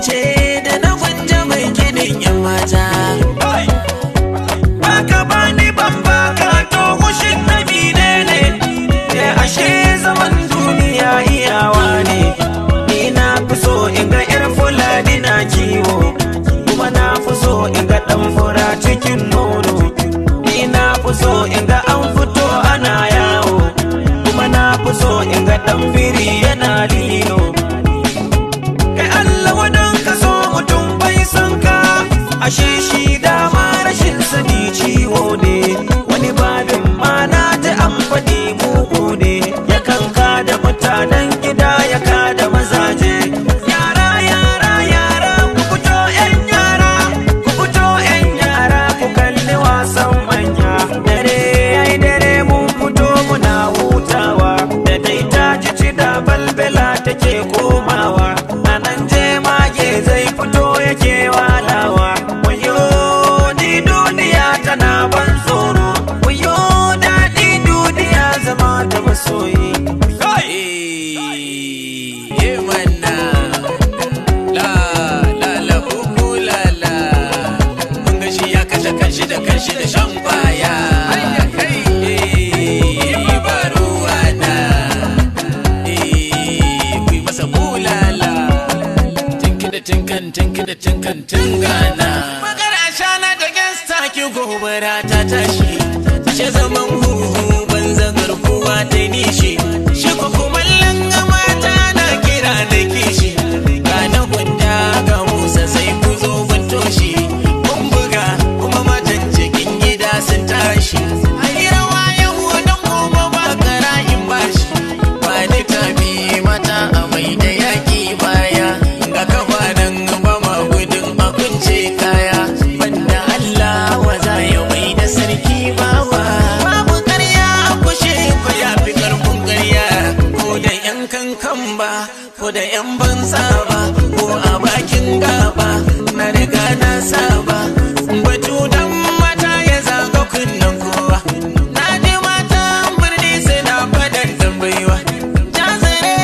ce da na gwanja mai kiɗin yan mata. Baka bani ban baka to gushin na ne ne. Ashe zaman duniya iyawa ne. Ni na fi so in ga 'yar Fulani na kiwo, kuma na fi so in ga ɗan fura cikin nono. Ni na fi so in ga an fito ana yawo, kuma na fi so in ga ɗan biri yana lilo. Kai Allah wadan ka so mutum bai son ka, ashe shi dama rashin sani ciwo ne. Wani babin ma na ji an faɗi mugu ne, yakan da mutanen gida ya kada mazaje. Yara yara yara ku fito yan yara, ku fito yan yara ku kalli wasan manya. Dare yayi dare mun fito muna hutawa, da dai ta ci da balbela take komawa. Anan je mage zai fito yake walawa. Wayo ni duniya tana ban tsoro, wayo daɗi duniya zama ta masoyi. Eh mana, la la la uku la la, mun ga shi ya kashe kanshi da kanshi da shan kwaya. Eh, ba ruwa na, eh, ku yi masa bulala. Tinki da tinkan tinki da tinkan tingana. Magana shana da gangsta ki gobara ta tashi. Ashe zaman huhu banza garkuwa ta nishi. Shi ko kumallon mata na kira da kishi. Ga na gwanda ga Musa sai ku zo ban toshi. Mun buga kuma matan cikin gida sun tashi. Ayi rawa yau don gobe ba kara in bashi. Ba ni tafi mata a mai da yaki baya. Ga kafa nan ba ma gudun a kunce kaya. Banda Allah wa za ya mai da sarki bawa. Babu karya a kushe ko ya fi karfin karya. Ko da yan kankan ba, ko da yan banza ba, ko a bakin gaba, na riga na saba. Batu dan mata ya zaga kunnen kowa. Na ji matan birni suna faɗan tambayiwa. Jazare.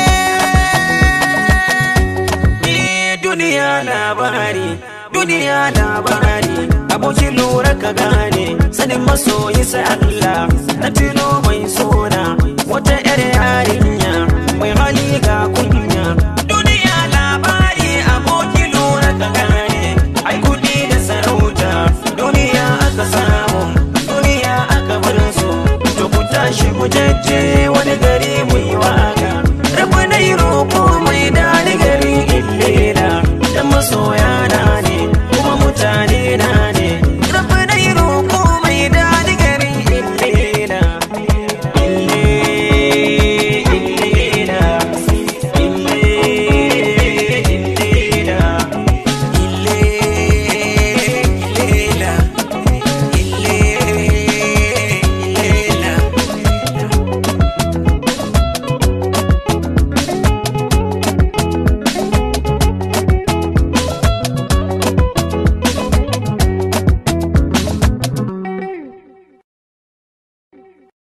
Ni duniya labari, duniya labari, abokin lura ka gane, sanin masoyi sai Allah. Na tuno mai sona, wata yar yarinya, mai hali ga kunya. Duniya labari, abokin lura ka gane, ai kudi da sarauta, duniya aka samu, duniya aka bar su. To ku tashi mu jajje wani gari mu yi waka. Rabu na yi roƙo mai dani gari illela, dan masoya na ne, kuma mutane na ne.